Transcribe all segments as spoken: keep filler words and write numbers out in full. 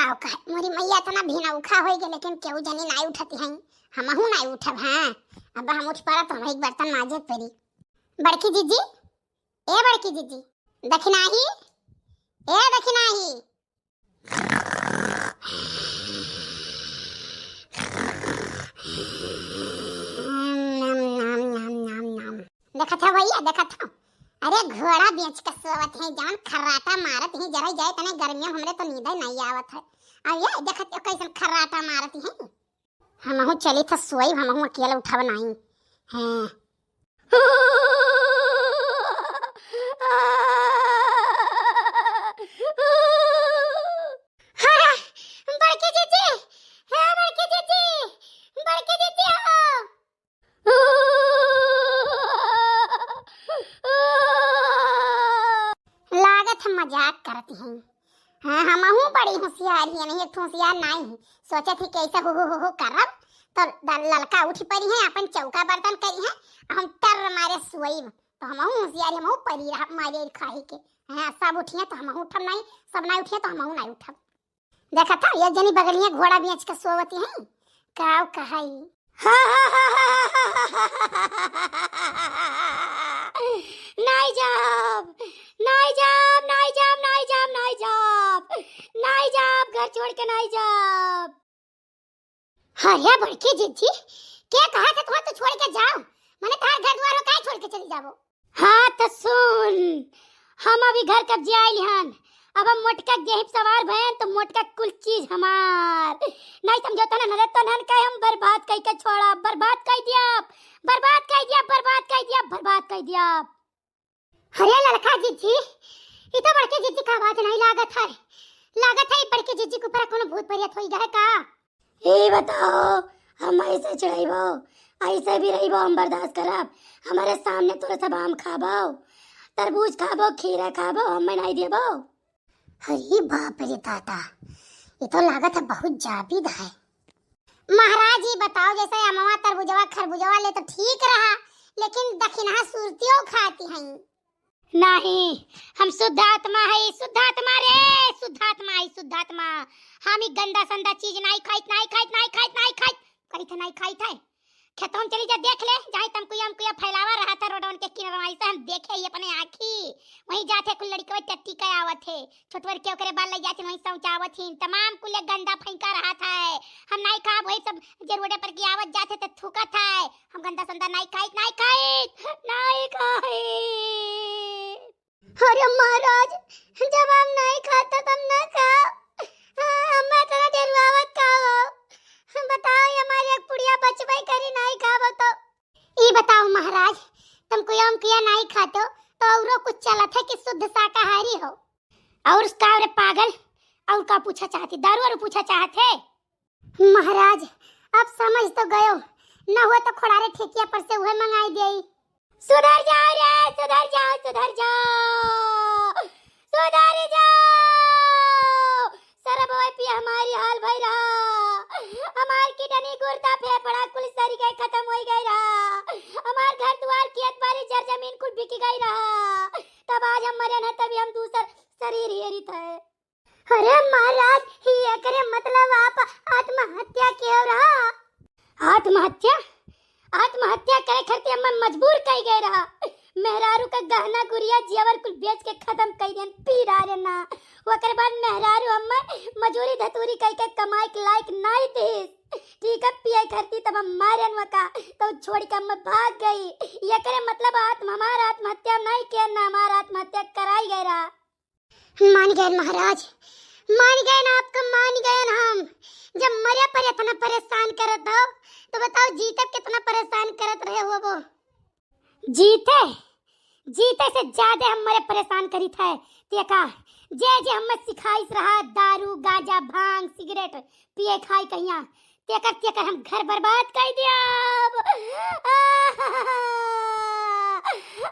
अब कहे मोरी मैया इतना भिनौखा होइ गए, लेकिन केहू जनी नाई उठती हैं, हमहू नाई उठब। हाँ, अब हम उठ पड़ब तो हम एक बर्तन माजे परी। बड़की जीजी, ए बड़की जीजी, दखिनाही, ए दखिनाही। देखत हो भैया, देखत हो, अरे घोड़ा बेच के सोवत है, जवन खर्राटा मारत है, जरा जाए तने गर्मियों में हमरे तो नींद नहीं आवत है। अब ये देखत हो कैसन खर्राटा मारत है। हमहू चली था सोई, हमहू अकेले उठाव नहीं। हैं। हाँ, बड़की जीजी, हाँ, बड़की जीजी, बड़की जीजी हो। लागत है मजाक करती हैं। हाँ, हमहू बड़ी होशियार ही, नहीं एक ठो होशियार नाई है। सोचत ही कैसे हो, हो, हो, हो करब, तो द-, ललका उठ पड़ी है, अपन चौका बर्तन करी है, हम टर मारे सोइब, तो हमहू होशियार ही, हमहू परी रहब मारे खाही के। हाँ, सब उठिए तो हमहू उठब नहीं, सब नहीं उठिए तो हमहू नहीं उठब। देखत हो, ये जनी बगलिया घोड़ा बेच के सोवती हैं, काव कहाई। नाई जाब, नाई जाब, नाई जाब, नाई जाब, नाई जाब, नाई जाब, घर छोड़ के नाई जाब। अरे बड़की जीजी, के कहा था तुम्हें तो छोड़ के जाओ? मने तहार घर द्वार हो, काहे छोड़ के चली जाबो? हाँ तो सुन, हम अभी घर कब्जे आइल हन। अब हम मोटका के देह पे सवार भयन तो मोटका कुल चीज हमार। नहीं समझो तो ना, तो नन कहे हम बर्बाद कई के छोड़ा, बर्बाद कई दिया, बर्बाद कई दिया, बर्बाद कई दिया, बर्बाद कई दिया। अरे ललका जीजी, ई तो बड़की जीजी का आवाज नहीं लागत है। लागत है ई बड़की जीजी के ऊपर कोनो भूत परियत होई गए का? ई बताओ, हम ऐसे चिढ़ाइबो, ऐसे भी रहिबो, हम बर्दाश्त करब। हमारे सामने तोरे सब आम खाबो, तरबूज खाबो, खीरा खाबो, हम नहीं देबो। अरे बाप रे दादा, ई तो लागत है बहुत जाबिद है। महाराज, ई बताओ, जैसे अमवा, तरबुजवा, खरबुजवा ले तो ठीक रहा, लेकिन दखिनहा सुरतियो खाती हैं। नहीं, हम शुद्ध आत्मा है, शुद्ध आत्मा रे, शुद्ध आत्मा है, शुद्ध आत्मा। हम ई गंदा संदा चीज नहीं खाइत, नहीं खाइत, नहीं खाइत, नहीं खाइत, करी थे नहीं खाइत है। खेतों में चली जा, देख ले, जाए तमकुया उमकुया फैलावा रहा था रोडवन के किनारवा, ऐसे हम देखे ही अपने आँखी। वहीं जाते कुल लड़कवे टट्टी के आवत है, छोटवर के ओकरे बाल लग जाते, वहीं शौचावत ही, तमाम कुल गंदा फेंका रहा था। हम नहीं खाब, वही सब जे रोडे पर की आवत जाते तो थूकत है। हम गंदा संदा नहीं खाइत, नहीं खाइत, नहीं खाइत। अरे महाराज, जब हम नहीं खाते तब ना खाओ। हाँ, हम इतना डेरवावत का हो? बताओ, ये हमारी एक पुड़िया बचबे करी, नहीं खाबो तो। ई बताओ महाराज, तुम कुया उमकुया नहीं खातो, तो औरो कुछ चलत है कि शुद्ध शाकाहारी हो? और का रे पागल, और का पूछा चाहती? दारू वारू पूछा चाहत है? महाराज, अब समझ तो गयो, न हो तो खोड़ारे ठेकिया पर से उहे मंगाई देई। सुधर जाओ रे, सुधर जाओ, सुधर जाओ, सुधर जाओ। सरब ओए पी हमारी हाल भई रहा। हमार किडनी, गुर्दा, फेफड़ा कुल सरी गए, खत्म होई गए रहा। हमार घर दुआर, खेत बारी, जर जमीन कुल बिक गई रहा। तब आज हम मरे न, तभी हम दूसर शरीर हेरित है। अरे महाराज, ही एकरे मतलब आप आत्महत्या कियो रहा? आत्महत्या? आत्महत्या करे खातिर हमें मजबूर कई गए रहा। मेहरारू का गहना गुरिया जेवर कुल बेच के खत्म कई देन, पी डारे ना। ओकर बाद मेहरारू हमें मजूरी धतूरी कई के कमाई के लायक नहीं देस। ठीक है, पिए खातिर तब हम मारन वका, तो छोड़ के हमें भाग गई। एकरे मतलब आत्म-, हमार आत्महत्या नहीं के ना, हमार आत्महत्या कराई गए रहा। मान गए महाराज, मान गए ना आपका, मान गए ना हम। जब मरे पर इतना परेशान करत हो, तो बताओ जीते कितना परेशान करत रहे हो वो? जीते, जीते से ज्यादा हम मरे परेशान करी थे। ते का, जे जे हमें सिखाइस रहा दारू, गांजा, भांग, सिगरेट पिए खाई कहिया, तेकर तेकर हम घर बर्बाद कर दिया।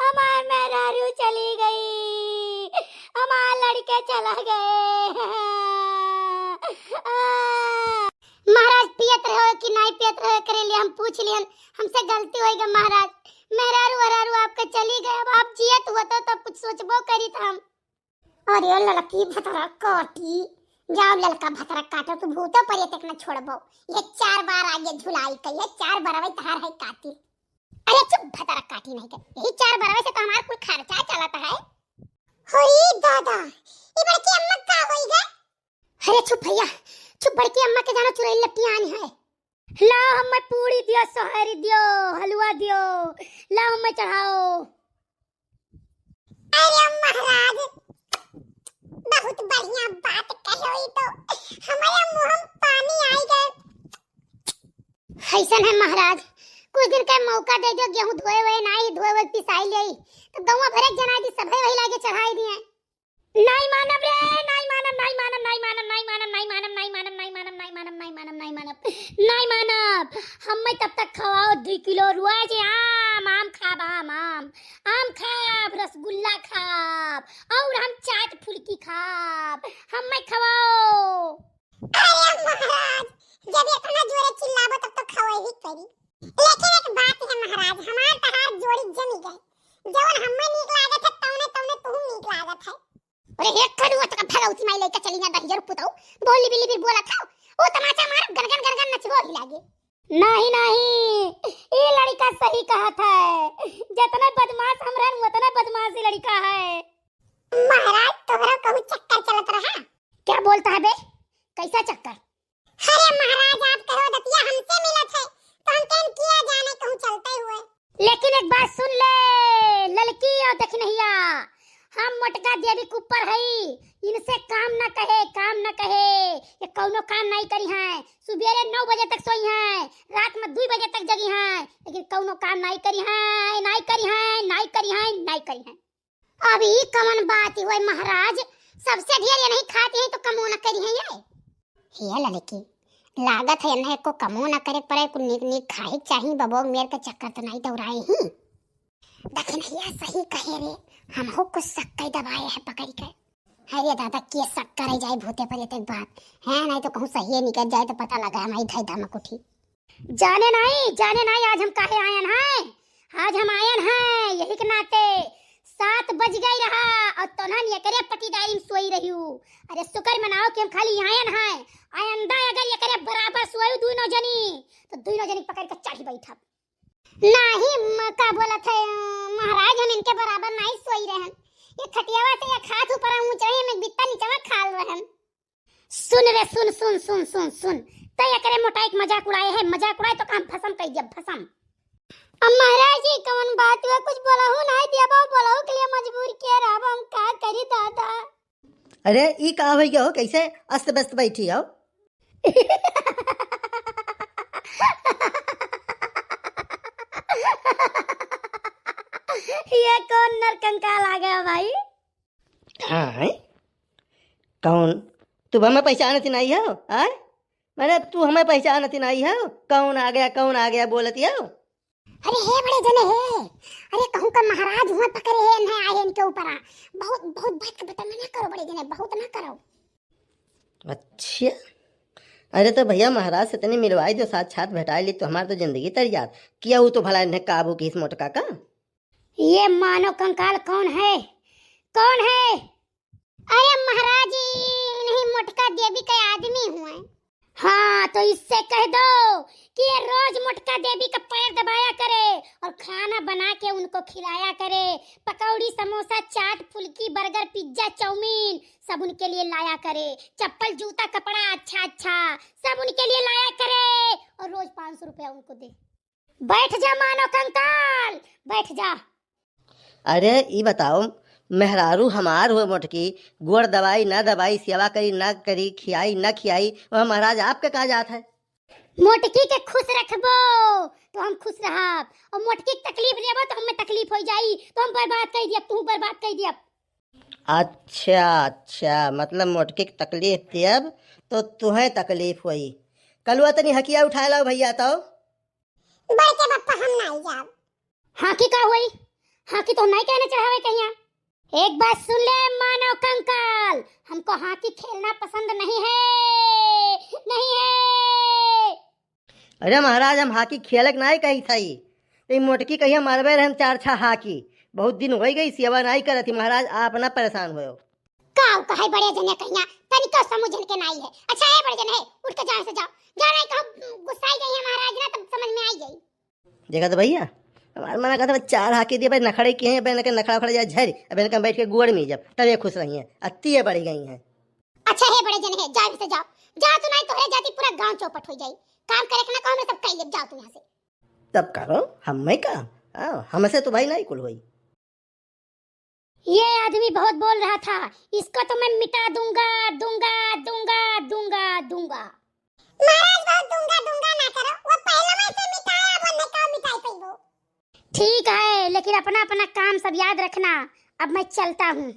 हमार मेहरारू चली गई, हमार लड़के चला गए। महाराज पियत रहो कि नहीं पियत रहो, एकरे लिए हम पूछ लियन, हमसे गलती होई गई महाराज। मेहरारू वरारू आपके चली गए, अब आप जियत होतो तो कुछ सोचबो करीत हम। अरे लड़की भतरा काटी, जाओ ललका भतरा काटो, तू भूतो प्रेत के न छोड़बो। ये चार बार आगे झुलाई कई है, चार बरवै तहार है कातिल। अरे चुप, भतरा काटी नहीं कर, यही चार बरवै से तो हमार कुल खर्चा चलत है। होई दादा, ई बड़की अम्मा का होई गे? अरे चुप भैया, चुप, बड़की अम्मा के जानो चुरैल लपटियान है। लाओ हमें पूड़ी दियो, सोहरी दियो, हलवा दियो, लाओ हमें चढ़ाओ। अरे महाराज, बहुत बढ़िया बात कहो, ई तो हमारे मुंह में पानी आई गए। ऐसन है महाराज, कुछ दिन का मौका दे दो, गेहूं धोए हुए ना ही धोए हुए पिसाई ले, तो गौवा भरे के जनाई दी, सभे वही लागे चढ़ाई दिए। नाई मानब रे, नाई मानब, नाई मानब, नाई मानब, नाई मानब, नाई मानब, नाई मानब, नाई मानब, नाई मानब, नाई मानब, नाई मानब, नाई मानब। हम्मै तब तक खवाओ दुई किलो रुआ जे आम, आम खाब, आम, आम, आम खाब, रसगुल्ला खाब, और हम चाट फुल्की खाब, हम्मै खवाओ। अरे महाराज, जब इतना जोरे चिल्लाबो तब तो खवाई ही करी। लेकिन एक बात है महाराज, हमार तहार जोड़ी जमी गए। जवन हम्मे नीक लागत है, तौने तौने तुहू नीक लागत है। अरे हे कलुआ, तका भगवती माई लइका चली ना दहिजर पुतऊ, बोली बिली बिल बोलत हौ। ओ तमाचा मारब गनगन गनगन नचबो ही लागे। नहीं नहीं, ई लड़का सही कहत है, जतना बदमाश हम रहन उतना बदमाश ई लड़का है। महाराज तोहरा कहूँ चक्कर चलत रहा? क्या बोलता है बे, कैसा चक्कर? अरे महाराज, आप कहो दतिया हमसे मिलत है, तो हम कहन किया जाने कहूँ चलते हुए। लेकिन एक बात सुन ले, ललकी और दखिनहिया, हम मोटका देवी के ऊपर हई, इनसे काम न कहे, काम न कहे, ये कौनो काम नहीं करी हैं। सुबेरे नौ बजे तक सोई हैं, रात में दो बजे तक जगी हैं, लेकिन कौनो काम नहीं करी हैं, नहीं करी हैं, नहीं करी हैं, नहीं करी हैं। अब ई कवन बात हुई महाराज, सबसे ढेर ये नहीं खाती हैं तो कमो न करी हैं ये। हे ललकी, लागत है इन्हें को कमो न करे पड़े, कुल नीक नीक खाए के चाही, बबोग मेर के चक्कर तो नहीं दौड़ाए ही। दखिनहिया सही कहे रे, हमहू कुछ शक्कर दबाए है पकड़ के। अरे दादा, के शक्कर है जाए भूते प्रेत के बात है, नहीं तो कहूँ सही निकल जाए तो पता लगा हमारी धई धमक उठी। जाने नाई, जाने नाई, आज हम काहे आयन हैं? आज हम आयन हैं यही के नाते। सात बज गई रहा और तोहन एकरे पटीदारी में सोई रही हूँ। अरे शुक्र मनाओ कि हम खाली आयन हैं। आइंदा अगर एकरे बराबर सोई दुइनो जनी, तो दुइनो जनी पकड़ के चढ़ी बैठब। नाही, म-, का बोलत है, महाराज, हम इनके बराबर नाही सोई रहन। ये खटियावा से एक हाथ ऊपर ऊंच रहे, हम एक बित्ता नीचवा खाल रहन। सुन रे, सुन, सुन, सुन, सुन, सुन। तै एकरे मोटाई के मजाक उड़ाए है, मजाक उड़ाए तो काम भसम कई दिया, भसम। अब महाराज जी, कौन बात हुआ? कुछ बोलहु नहीं दिया, बाबू, बोलहु के लिए मजबूर किया रहा, हम का करी दादा? अरे, ई का होइ गया हो, कैसे अस्त व्यस्त बैठी हो? ये कौन नरकंकाल आ गया भाई? हाँ, हैं? कौन? तू हमें पहचानत नहीं हो, आय? मैंने तू हमें पहचानत नहीं हो? कौन आ गया, कौन आ गया बोलत हो? अरे हे बड़े जने हे, अरे कहूँ का महाराज हुआ पकड़े है, नहीं आए इनके ऊपर आ। बहुत, बहुत बात का बतंग ना करो बड़े जने, बहुत ना करो। अच्छा, अरे तो भैया महाराज से तनी मिलवाई दो, साक्षात भेटाई ली तो हमार तो जिंदगी तर जात। किया वो तो भला इन्हें काबू की इस मोटका का? ये मानव कंकाल कौन है? कौन है? अरे महाराज, इन्हीं मोटका देवी के आदमी हुए। हाँ, तो इससे कह दो कि ये रोज मोटका देवी का पैर दबाया करे और खाना बना के उनको खिलाया करे। पकौड़ी, समोसा, चाट, फुल्की, बर्गर, पिज्जा, चाउमीन सब उनके लिए लाया करे। चप्पल, जूता, कपड़ा अच्छा अच्छा सब उनके लिए लाया करे और रोज पाँच सौ रुपया उनको दे। बैठ जा मानव कंकाल, बैठ जा। अरे ई बताओ, मेहरारू हमार हुए मोटकी, गोड़ दबाई ना दबाई, सेवा करी ना करी, खियाई ना खियाई, वह महाराज आपके का जात है? मोटकी के खुश रखबो तो हम खुश रहब, और मोटकी के तकलीफ देबो तो हमें तकलीफ हो जाई, तो हम बर्बाद कर दियब, तू बर्बाद कर दियब। अच्छा अच्छा, मतलब मोटकी के तकलीफ देब तो तुहें तकलीफ होई। कलुआ तनी हकिया उठाए लाओ भैया तो। बड़के पप्पा हम नाई जाब। हाँकी का होई? हाँकी तो नाई कहने चढ़ावे कहिया। एक बात सुन ले मानव कंकाल, हमको हाँकी खेलना पसंद नहीं है, नहीं है। अरे महाराज, हम हाँकी खेलक नाई कही थई, तो ई मोटकी कहिया मारबे रहे हम चार छा हाँकी। बहुत दिन होइ गई सेवा नाई करत ही महाराज, आप ना परेशान होयो। का कहे बड़े जने कहिया, तनिको समझन के नाई है। अच्छा है बड़े जने, उठ के जाओ से जाओ, जाओ नहीं कहूँ गुस्साई गई है महाराज ना, तब समझ में आई गई। देखा तो भैया, हमार मना कहता बा, चार हाकी दिए भाई, नखड़े किहे हैं, अब इनके नखड़ा उखड़ा जाए झर, अब इनके बैठ के गुड़ में जब, तब ये खुश रही हैं, अत्ती ये बढ़ी गई हैं। अच्छा है बड़े जने है, जाओ से जाओ, जाओ तो नहीं तो है जाती पूरा गांव चौपट हो जाई। काम करे के ना कहूँ मैं सब कह ले, जाओ तुम यहाँ से। तब करो, हम मैं का, हाँ, हमसे तो भाई नहीं कुल होई। ये आदमी बहुत बोल रहा था, इसको तो मैं मिटा दूंगा, दूंगा, दूंगा, दूंगा, दूंगा। महाराज बहुत दूंगा, दूंगा ना करो, वो पहले में से मिटाया, अब उन्हें का मिटाई पैबो। ठीक है, लेकिन अपना, अपना काम सब याद रखना, अब मैं चलता हूँ।